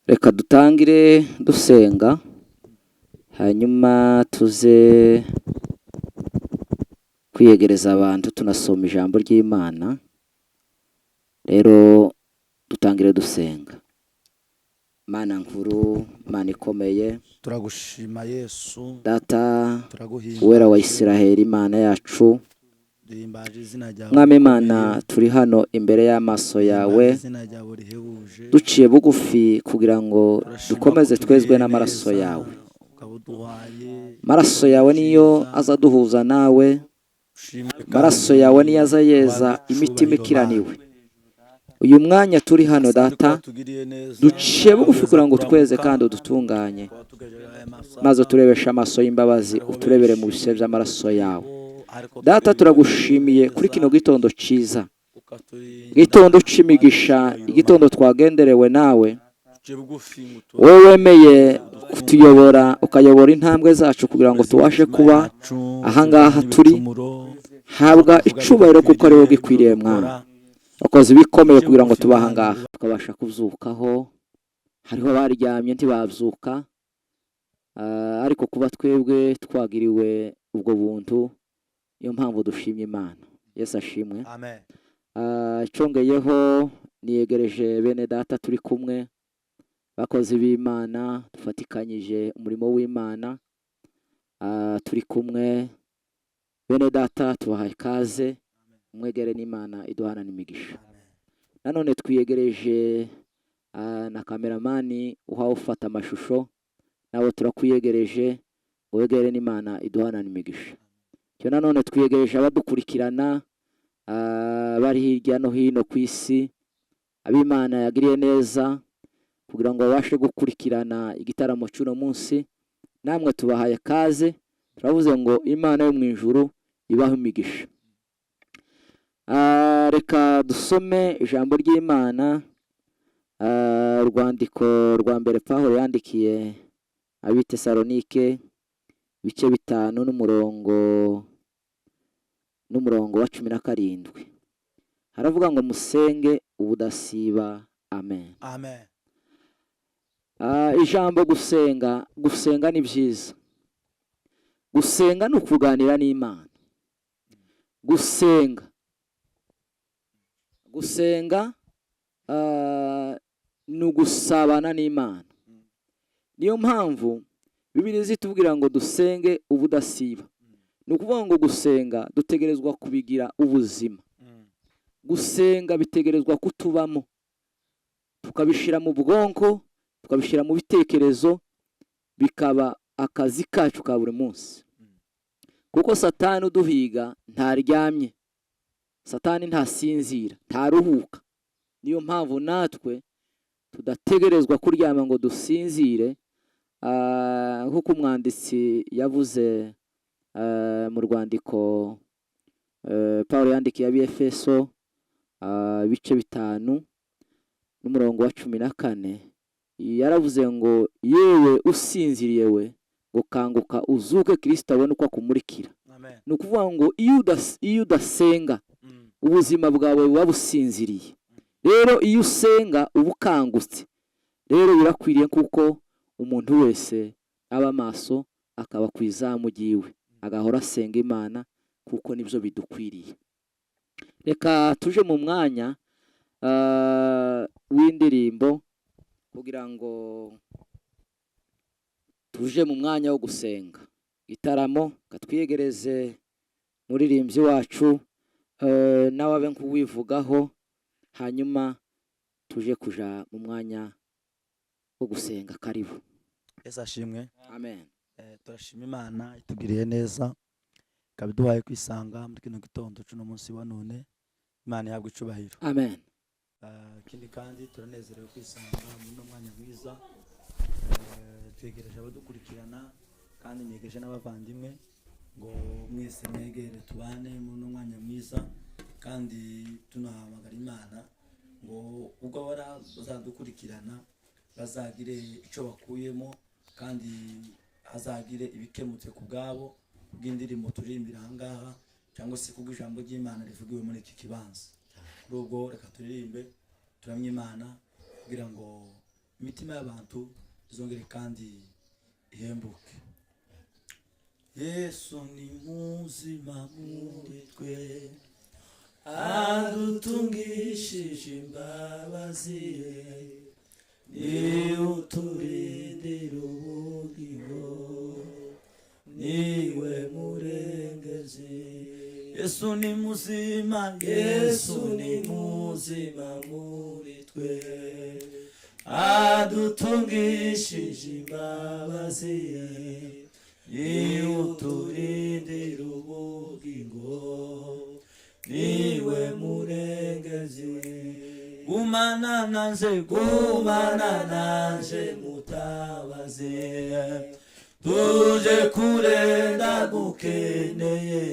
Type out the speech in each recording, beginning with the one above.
Reka dutangire dusenga, hanyuma tuze kwiyegereza abantu tunasoma ijambo ry'Imana. Rero dutangire dusenga. Mana nkuru, Mana ikomeye, Turagushima Yesu. Data Turaguhimbaje. Uwera wa Isiraheli, Imana yacu, Duhimbaje izina ryawe Mwami rikomeye. Imana, turi hano imbere y'amaso yawe, Duhimbaje izina ryawe rihebuje. duciye bugufi kugira ngo Turashima ko dukomeze twezwe utugiriye n'amaraso neza, yawe. ukaba uduhaye Amaraso yawe niyo cyiza. aza duhuza nawe, Ushimwe amaraso kandi yawe niyo aza yeza uhabwe imitima icyubahiro, ikiraniwe. Mana. Uyu mwanya turi hano, Asante ko Data, watugiriye neza, duciye bugufi ukageza kugira ngo tweze kuramuka, kandi udutunganye, ukaba tugejeje aya masaha. maze uturebeshe amaso y'imbabazi, Hariho uturebere mu benshi bise by'amaraso yawe. bo, ariko Data, twebwe turagushimiye watugiriye kuri neza, kino gitondo ciza, ukaturinda, igitondo uhabwe c'imigisha, icyubahiro, igitondo Mana. twagenderewe nawe. Duciye bugufi ngo Wowe wemeye udutunganye, kutuyobora, ukayobora intambwe zacu kugira ngo tweze tubashe imitima kuba yacu, ahangaha turwanye turi. ibicumuro, Habwa tuvuga icubahiro kuko ari wowe ibidakwiriye, gikwiriye, ibyo Mwana. dukora. Wakoze ibikomeye Duciye kugira ngo bugufi, tube Mana, ahangaha tukabasha kubyukaho. Hariho abaryamye ntibabyuka, ariko kuba twebwe twagiriwe ubwo buntu, niyo mpamvu dushimye Imana. Yesu ashimwe. Amen. Icongeyeho, niyegereje bene Data turi kumwe, bakozi b'Imana dufatikanyije umurimo w'Imana. Turi kumwe bene Data, tubahaye ikaze, umwegere n'Imana iduhana imigisha. Amen. Nanone twiyegereje na kameramani uhawe ufata amashusho, nawe turakwiyegereje ngo wegere n'Imana iduhana imigisha. Cyo nanone twiyegereje abadukurikirana bari hirya no hino ku isi, ab'Imana yagiriye neza kugira ngo babashe gukurikirana igitaramo cy'uno munsi. Namwe tubahaye kaze, turavuze ngo Imana yo mu ijuru ibahe imigisha. Reka dusome ijambo ry'Imana, urwandiko rwa mbere Pawulo yandikiye ab'i Tesalonike, ibice 5 n'umurongo wa 17. Haravuga ngo: "Musenge ubudasiba." Amen. Amen. Ijambo gusenga, gusenga ni byiza. Gusenga ni ukuganira n'Imana. Gusenga ni ugusabana n'Imana. Niyo mpamvu Bibiliya zitubwira ngo dusenge ubudasiba. Ni ukuvuga ngo gusenga dutegerezwa kubigira ubuzima. Gusenga bitegerezwa kutubamo, tukabishyira mu bwonko, tukabishyira mu bitekerezo, bikaba akazi kacu ka buri munsi, kuko Satani uduhiga ntaryamye, Satani ntasinzira, ntaruhuka. Niyo mpamvu natwe tudategerezwa kuryama ngo dusinzire. Nk'uko umwanditsi yavuze mu rwandiko Paul yandikiye ab'Efeso, ibice 5 n'umurongo wa 14, yaravuze ngo: "Yewe usinziriye we, ngo kanguka uzuke, Kirisito abone uko akumurikira." Amen. Ni ukuvuga ngo iyo udasenga, ubuzima bwawe buba businziriye. Rero iyo usenga uba ukangutse. Rero birakwiriye kuko umuntu wese aba maso, akaba ku izamu ryiwe, agahora asenga Imana, kuko nibyo bidukwiriye. Reka tuje mu mwanya w'indirimbo kugira ngo tuje mu mwanya wo gusenga. Igitaramo katwiyegereze muririmbyi wacu, nawe abe nk'uwivugaho, hanyuma tuje kuja mu mwanya wo gusenga. Karibu. Yesu ashimwe. Amen. Turashima Imana itugiriye neza, ikaba iduhaye kwisanga muri kino gitondo cy'uno munsi wa none. Imana ihabwa icubahiro. Amen. Ikindi kandi turanezerewe kwisanga muri uno mwanya mwiza. Twegereje abadukurikirana kandi negereje n'abavandimwe ngo mwese mwegere tubane muri uno mwanya mwiza, kandi tunahamagara Imana ngo ubwo bazadukurikirana bazagire icyo bakuyemo, kandi hazagire ibikemutse ku bwabo kubw'indirimbo turirimbira aha ngaha, cyangwa se kubw'ijambo ry'Imana rivugiwe muri iki kibanza. Kuri ubwo reka turirimbe turamye Imana kugira ngo Imitima y'abantu izongere kandi ihembuke. Yesu ni muzima muri twe, adutungishije imbabazi, niwe uturindira ubugingo, niwe murengezi. Yesu ni muzima, Yesu ni muzima muri twe, adutungishije imbabazi, niwe uturindira ubugingo, niwe murengezi. Gumana nanje, gumana nanje mutabazi, tuje kure ndagukeneye,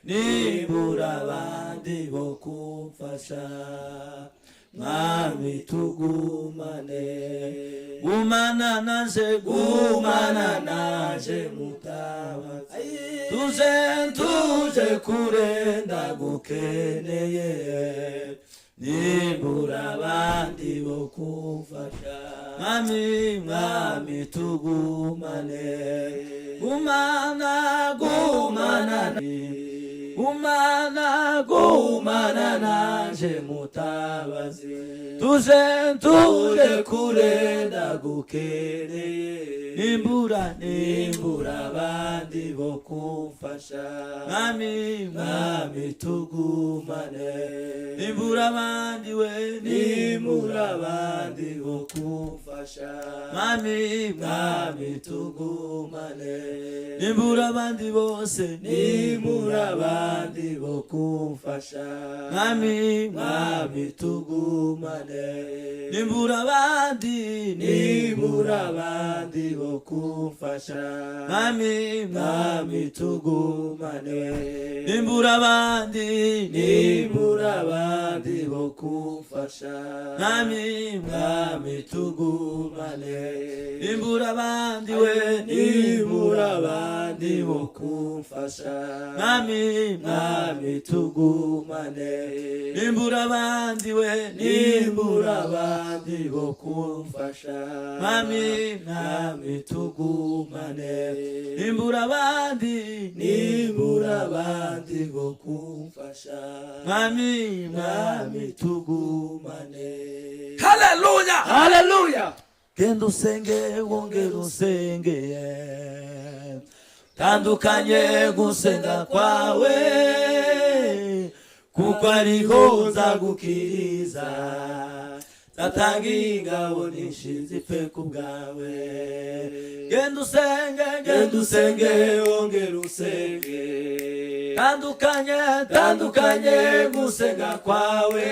nibura abandi bo kumfasha, Mwami tugumane. Gumana nanje, gumana nanje mutabazi, tuje, tuje kure ndagukeneye, nibura abandi bo kumfasha, Mwami, Mwami tugumane. Gumana, gumana, gumana, gumana nanje mutabazi, tuje, tuje kure ndagukeneye, nimbura, nimbura abandi bo kumfasha, Mwami, Mwami tugumane. Nimbura abandi we, nimbura abandi bo kumfasha, Mwami, Mwami tugumane. Nimbura abandi bose, nimbura abandi bo kumfasha, Mwami, Mwami tugumane. Nimbura abandi, nimbura abandi bo kumfasha, Mwami, Mwami tugumane. Nimbura abandi, nimbura abandi bo kumfasha, Mwami, Mwami tugumane. Nimbura abandi we, nimbura abandi bo kumfasha, Mwami, Mwami tugumane. Nimbura abandi we, nimbura abandi bo kumfasha, Mwami, Mwami tugumane. Nimbura abandi, nimbura abandi bo kumfasha, Mwami, Mwami tugumane. Haleluya! Haleluya! Genda usenge, wongere usenge, tandukanye gusenga kwawe, kuko ariho nzagukiriza, nzatanga ingabo nyinshi zipfe ku bwawe. Genda usenge, genda usenge, wongere usenge, tandukanye, tandukanye gusenga kwawe,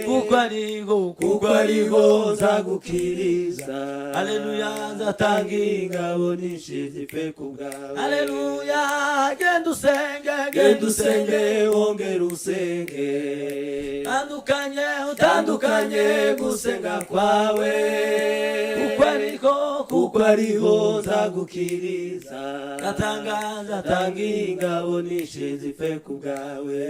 kuko ariho, kuko ariho nzagukiriza. Haleluya! Nzatanga ingabo nyinshi zipfe ku bwawe. Haleluya! Genda usenge, genda usenge, wongere usenge, tandukanye, utandukanye gusenga kwawe, kuko ariho, kuko ariho nzagukiriza, nzatanga, nzatanga ingabo nyinshi zipfe ku bwawe.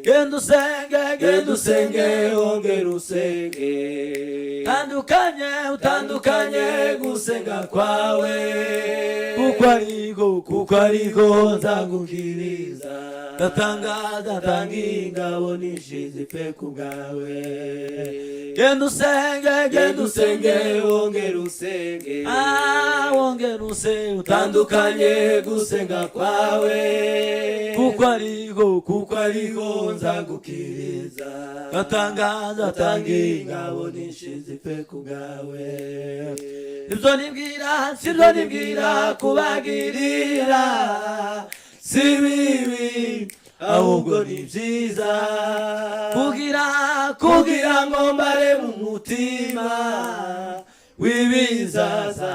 Genda usenge, genda usenge, wongere usenge, tandukanye, utandukanye gusenga kwawe, kuko ariho, kuko ariho nzagukiriza, ndatanga, ndatanga ingabo nyinshi zipfe ku bwawe. Genda usenge, genda usenge, wongere usenge, ah, wongere usenge, utandukanye gusenga kwawe, kuko ariho, kuko ariho nzagukiriza, ndatanga, ndatanga ingabo nyinshi zipfe ku bwawe. Ibyo nibwira, sibyo nibwira kubagirira, si bibi ahubwo ni byiza, kugira ngo mbare mu mutima w'ibizaza.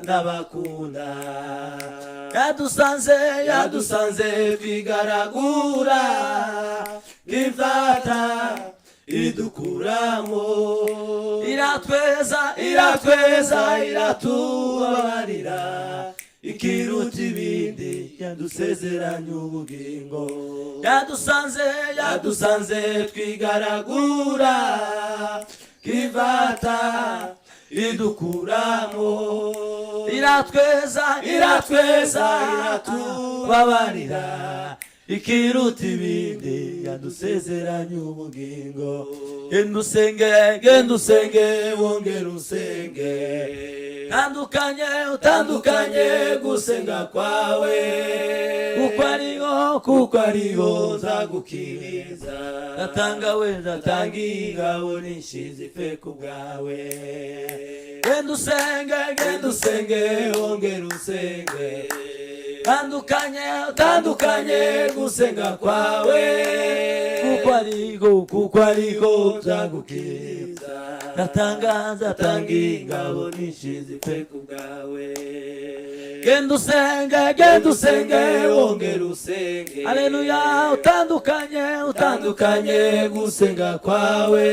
Ndabakunda. Yadusanze, yadusanze twigaragura nk'imfata, idukuramo, iratweza, iratweza, iratubabarira, ikiruta ibindi yadusezeranye ubugingo. Yadusanze, yadusanze twigaragura. Kivata idukuramo, iratweza, iratweza, iratubabarira. Ikiruta ibindi, yadusezeranye ubugingo. Genda usenge, genda usenge, wongere usenge. Tandukanye, utandukanye gusenga kwawe, kuko ariho, kuko ariho nzagukiriza. Ndatanga we, ndatanga ingabo nyinshi zipfe ku bwawe. Genda usenge, genda usenge, wongere usenge. Tandukanye, utandukanye gusenga kwawe, kuko ariho, kuko ariho nzagukiriza. Ndatanga, ndatanga ingabo nyinshi zipfe ku bwawe. Genda usenge, genda usenge, wongere usenge. Haleluya. Utandukanye, utandukanye gusenga kwawe,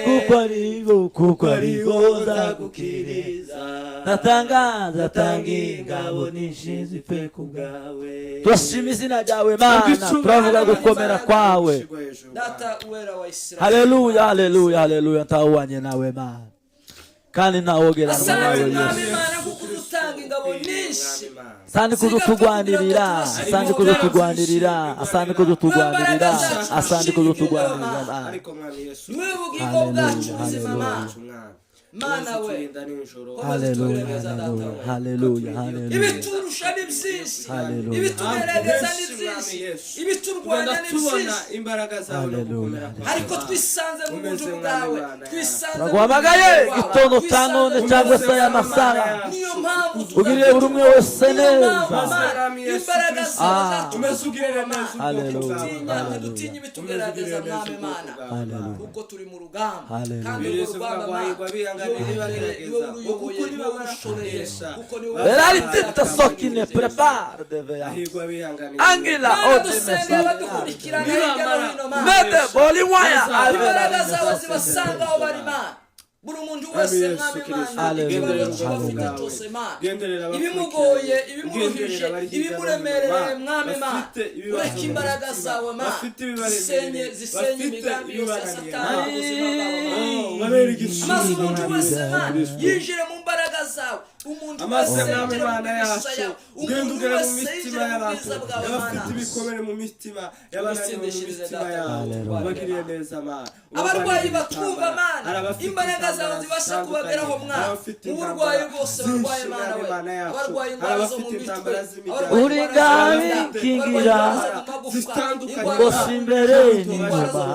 kuko ariho, kuko ariho nzagukiriza. Ndatanga, ndatanga ingabo nyinshi zipfe ku bwawe. Turashima izina ryawe, Mana. Turavuga gukomera kwawe. Data uwera wa Isirayeli. Haleluya, haleluya, haleluya. Ntawuhwanye nawe, Mana, kandi ntawogeranwa nawe. Asante, Mwami Yesu. Imana, kuko udutanga ingabo nyinshi. Asante kudutugwanirira, asante kudutugwanirira, asante kudutugwanirira, asante kudutugwanirira, Mana. Ariko Mwami Yesu, Niwe bugingo bwacu buzima, Mana. Mwami, Mana we. uturinda nijoro. Haleluya, haleluya, haleluya, haleluya. Ibiturusha ni byinshi. Haleluya. Ibitugerageza ni byinshi. Ibiturwanya Tugenda ni tubona byinshi. imbaraga zawe no Haleluya. gukomera kwawe. Ariko twisanze mu Umeze buryo Mwami bwawe. Imana yacu. Twisanze mu Turaguhamagaye buryo bwawe. gitondo cya Twisanze none mu cyangwa buryo se aya bwawe. masaha. Niyo mpamvu Ugirire buri umwe wese Niyo neza. mpamvu, Mana, Mwami Yesu imbaraga Kristo. zawe Ah. zatuma Umeze ugirire neza ubwoko Haleluya. bwawe. dutinya, Haleluya. ntidutinya ibitugerageza, Mwami Imana, Haleluya. kuko turi mu rugamba. Haleluya. Kandi urwo Bireze rugamba, bagwahirwa Mana, bihanganira niwe ibagerageza. uruyoboye, Kuko niwe urushoreye, kuko niwe Veralitita sokine prepare de Hahirwa abihanganira. Angela Mana, odime. dusenge abadukurikirana hirya no hino, Mana. Mede boliwaya. Imbaraga zawe zibasanga aho bari, Mana. Buri muntu wese, Yesu Mwami Kristo. Mana, Haleluya. ikibazo kiba afite Haleluya. cyose, Mana, Genderera ibimugoye, abakurikiranye. ibimuruhije, Genderera abari hirya no hino, ibimuremereye, Mana. Mwami Mana, Bafite ibibazo ureke mu imbaraga mitima, zawe, Mana, bafite ibibaremereye, zisenye, zisenye bafite imigambi yose ya ibibananiye. Satani mu buzima bwabo, Mana. Oh, babere igisubizo, Maze umuntu Mwami wese, Yesu Mana, Kristo. yinjire mu mbaraga zawe. Umuntu Amaze wese Mwami yinjire mu Imana migisha yacu, yawe. ugenda Umuntu ugera mu wese mitima yinjire mu y'abantu, bwiza bwawe, y'abafite Mana. ibikomere mu mitima, y'abananiwe mu Ubitsindishirize, mitima Data, yabo. Haleluya. Ubagirire neza, Mana. Abarwayi Ubagirire batwumva, intambara. Mana, Hari abafite imbaraga zawe intambara zibasha zitandukanye. kubageraho, Hari mwana. abafite Uburwayi intambara bwose zinshi, barwaye, Mana Mwami we. Imana yacu. Abarwaye Hari indwara zo mu abafite mitwe, intambara z'imiryango. abarwaye Uri indwara zo mu nda, ngabikingira. abarwaye indwara zo mu magufa, Zitandukanye. indwara Ngo si imbere indwara zo n'inyuma.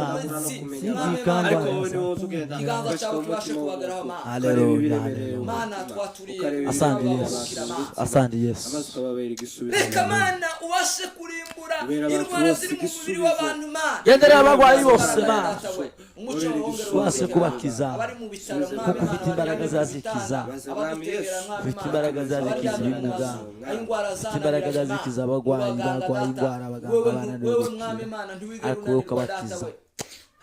mu mitsi, Mwami Sinzikangwa. Mana, Ariko wowe ni wowe ugenda ikiganza ugashyika cyawe kibashe umutima kubageraho, w'umuntu. Mana. Haleluya, Ukareba ibiremereye haleluya. mu Mana, mutima. twaturiye Ukareba Asante ibiremereye Yesu. mu mutima. Asante Yesu. Amaze ukababera igisubizo. Reka, Mana, ubashe kurimbura Ubera abantu indwara bose ziri mu mubiri igisubizo. w'abantu, Mana. Genderera abarwayi bose, Mana. Data we, umuco wawe wongere Ubashe uboneke. kubakiza. Abari mu bitaro, Mwami Kuko ufite Mana, imbaraga baryamye ku zazikiza. bitanda, abadutegera, Mwami Ufite Mana, imbaraga zazikiza abaryamye mu ibimuga. mazu, aho indwara Ufite imbaraga zananiranye, zazikiza Mana. abarwayi Mubaganga, barwaye Data, indwara, abaganga wewe bananiwe wewe gukira. Mwami Mana, ntiwigere Ariko wowe unanirwa, Data ukabakiza. we.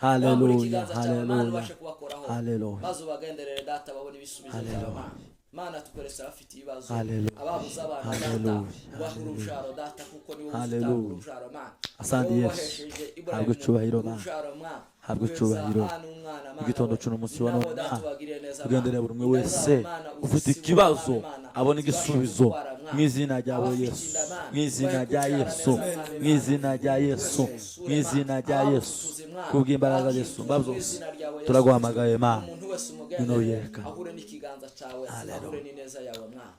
Wambura Haleluya, ikiganza cyawe, Mana, haleluya, ubashe kubakoraho, haleluya. maze ubagenderere, Data, babone ibisubizo byawe. Haleluya. Mana, Mana, tukoresha abafite ibibazo, Haleluya. ababuze abana, Data, Haleluya. ubahe urubyaro, Data, kuko niwe Haleluya. utanga urubyaro, Mana. Asante Wowe Yesu. wahesheje Iburahimu Habwa icubahiro, Mana. urubyaro, Mwana. Habwa Weza icubahiro. Hana umwana, Mana Igitondo we. cy'uno munsi wa Nabo, none, Data, Mana, ubagirire neza, ugenderera Mana. buri umwe Inda wese zabo, Mana, ufite uzisibure, ikibazo, Mwami Mana. abone Zibashe igisubizo kugutwara, Mwana. mu izina ryawe Abafite Yesu, inda, Mana, mu izina ubahe rya kubyara Yesu, neza, Mwami mu izina rya Yesu, mu izina rya Yesu, kubw'imbaraga zisumba byose turaguhamagaye, Mana. Umuntu wese Ngwino umugenderere, wiyerekane. ahure n'ikiganza cyawe, Haleluya. ahure n'ineza yawe, Mwana.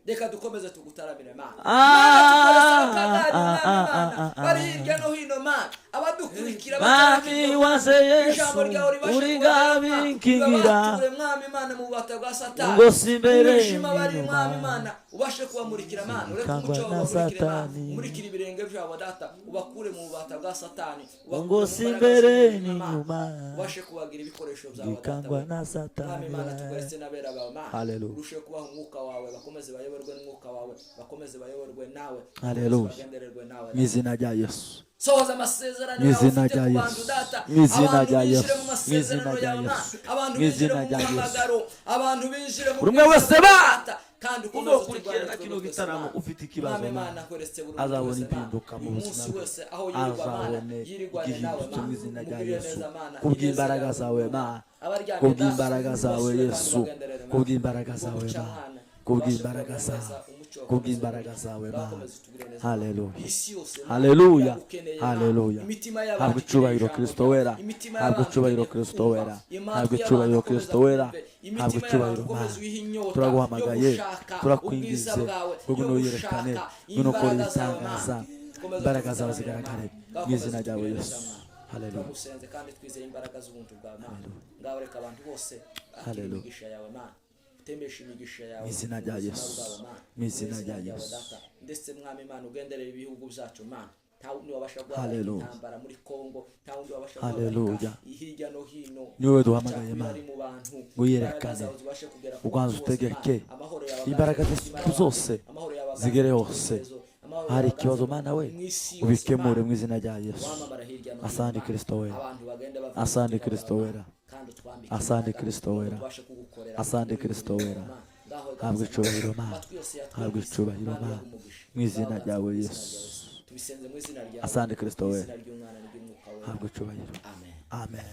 Reka dukomeze tugutaramire, Mana. Ah, Mana, tukorese abakagari, ah, Mwami ah, Mana, ah, ah, bari hirya no hino, Mana, abadukurikira Mwami batarakirwa, wase Yesu, ijambo ryawe ribashe uri kubageraho, Mana. ngabinkingira. Ribabature, Mwami Mana, mu bubata bwa Satani, Ngo si imbere mu mwijima bari, n'inyuma. Mwami Mana, ubashe kubamurikira, Mana. Ureke Kangwa umucyo wawe na ubamurikire, Mana. Satani. Umurikire ibirenge byabo, Data, ubakure mu bubata bwa Satani, ubakure Ngo mu si mbaraga imbere z'umwijima, Mana. n'inyuma. Ubashe kubagira ibikoresho byawe, Data Gikangwa we. na Mwami Satani. Imana, tukuretse n'abera bawe, Mana. Haleluya. Urusheho kubaha umwuka wawe, bakomeze bayoborwe n'umwuka wawe, bakomeze bayoborwe nawe, Haleluya. bakomeze bagendererwe nawe. Mu izina rya Yesu. Sohoza amasezerano Mu yawe izina ufite rya ku bantu, Yesu. Data. Mu izina Abantu rya binjire Yesu. mu Mu masezerano izina rya yawe, Mana. Yesu. Abantu Mu binjire izina mu rya Yesu. muhamagaro, abantu binjire mu Buri umwe bwiza wese bwawe, ba. Data. Kandi ukomeze Uzokurikirana uturwanye kino twebwe twese, gitaramo Mana. ufite ikibazo, Mwami Mana. Mana, nkweretse buri muntu Azabona wese, Mana. impinduka mu Uyu buzima munsi bwe. wese aho yirirwa, Mana, Azabone yirirwane nawe, igihindutse Mana. mu izina rya Umugirire Yesu. neza, Mana. Kubw'imbaraga Ineza yawe, zawe, Mana. Mana. Abaryamye, Kubw'imbaraga Data, zawe, basure kandi Yesu. bagenderere, Mana. Kubw'imbaraga zawe, Guca, Mana. Mana. Kubw'imbaraga Ubashe zawe. kubaha umucyo, Kubw'imbaraga zawe, Mana. Bakomeze utugirire neza. Haleluya. Isi yose, Mana, Haleluya. iragukeneye, Mana. Haleluya. Imitima y'abantu Habwa icyubahiro ikeneye Kristo ijambo wera. ryawe. Imitima Habwa y'abantu icyubahiro ikeneye Kristo kumva. wera. Amatwi Habwa icyubahiro y'abantu Kristo akomeza wera. kumve. Habwa Imitima icyubahiro y'abantu ikomeze Mana. uyihe inyota Turaguhamagaye, yo gushaka turakwingize ubwiza bwawe, ngo yo ngwino wiyerekane, gushaka ngwino ukore imbaraga zawe, ibitangaza, Mana. Komeza imbaraga zawe utugirire zigaragare Mana. mu izina ryawe Utugirire Yesu. neza, Mana. Haleluya. Turagusenze kandi twizeye imbaraga z'ubuntu bwawe, Mana. Ngaho reka abantu bose bakire Haleluya. imigisha yawe, Mana. Utembeshe imigisha yawe Mu izina mu rya buzima Yesu. bwabo, Mana. Mu izina rya ryawe, Yesu. Data. Ndetse mwami Imana, ugenderere ibihugu byacu, Mana. Nta wundi wabasha guhagarika Haleluya. intambara muri Kongo, nta wundi wabasha Haleluya. guhagarika hirya no hino Ni wowe duhamagaye, amacakubiri Mana. ari mu bantu. Ngo wiyerekane. Imbaraga zawe zibashe kugera ku Uganze bantu bose, utegeke. Mana. Amahoro yawe Imbaraga aganze mu z'isuku mitima y'abantu. zose Amahoro yawe aganze zigere mu hose. bitekerezo. Amahoro Hari yawe ikibazo, aganze Mana we, mu isi yose, ubikemure Mana. mu izina rya Yesu. Wamamara hirya no hino, Asante Mana. Kristo wera. Abantu bagenda bava Asante mu Kristo mitima wera. kandi utwambike Asante imbaraga, Kristo wera. tubashe kugukorera. Asante Muri Kristo buri wera. Mana. Ngaho Habwa ganza, icyubahiro, Mana. amatwi yose yatwumvise, Habwa icyubahiro, Mana, Mana. uyahe umugisha. Mu izina Ngaho ganza, ryawe, mu izina Yesu. rya Yesu. Tubisenze mu izina ryawe. Asante Kristo Mu wera. izina ry'Umwana n'iry'Umwuka wera. Habwa icyubahiro. Amen. Amen.